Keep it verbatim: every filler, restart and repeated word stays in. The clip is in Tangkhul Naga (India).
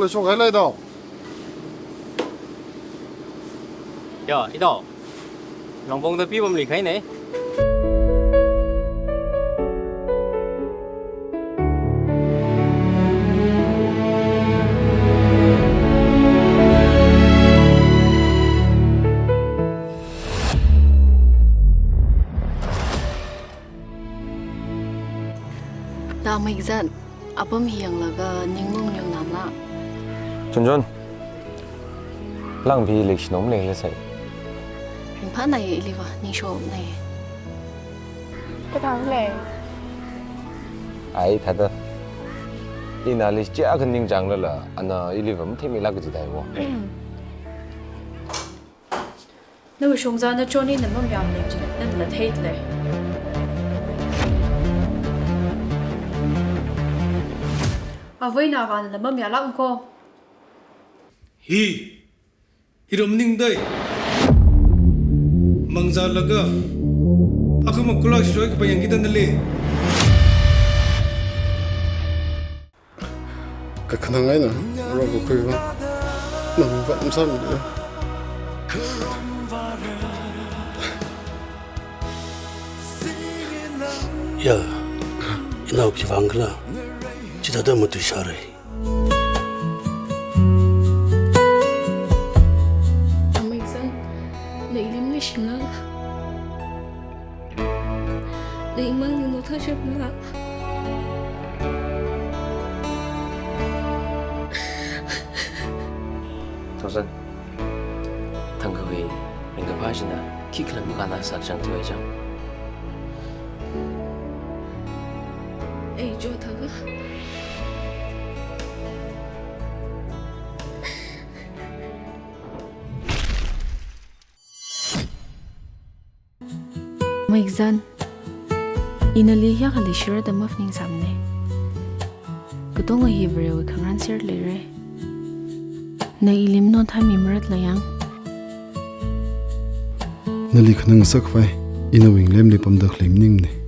Shokhailei dao. Ya, idao. Longpongda pipamli khaine. Tamei kazat, apam hi yanglaga ning mung yung namla. Chunchun, langpi leishinom leng lesai. Ringphānai iliva, ningshonai. Kathānglei. Ai, thāda. Ina leishi chiakha ningchānglala, ana iliva matheimilak kaji daiwo. Nawui shongza na Johnny na mamayāmana chi, nala theilei. Avei nava nala mamayālak ko. Hi, hi rom ningdai. Mangzalaga, akhama kula shoi kapayang kita nali. Kakhanang eina, rokakhui va, nang va msam de. Ya, inao khivang khala, chithāda matuisāra. Amazing, na ilim leishila. Ningmang ningno thashapla. Thousand. Thangkawui ringkaphā china khikhala makānna sāchang thuichang. Ei, jo thaka. Maikzan, ina li hiyākha leishira da maphaningsāmana. Katonga hi Varewui khangarān ser leira. Na ilim notha mimarat layang. Nali khanang sakvai, ina wing lemli pamda khalei maningmana.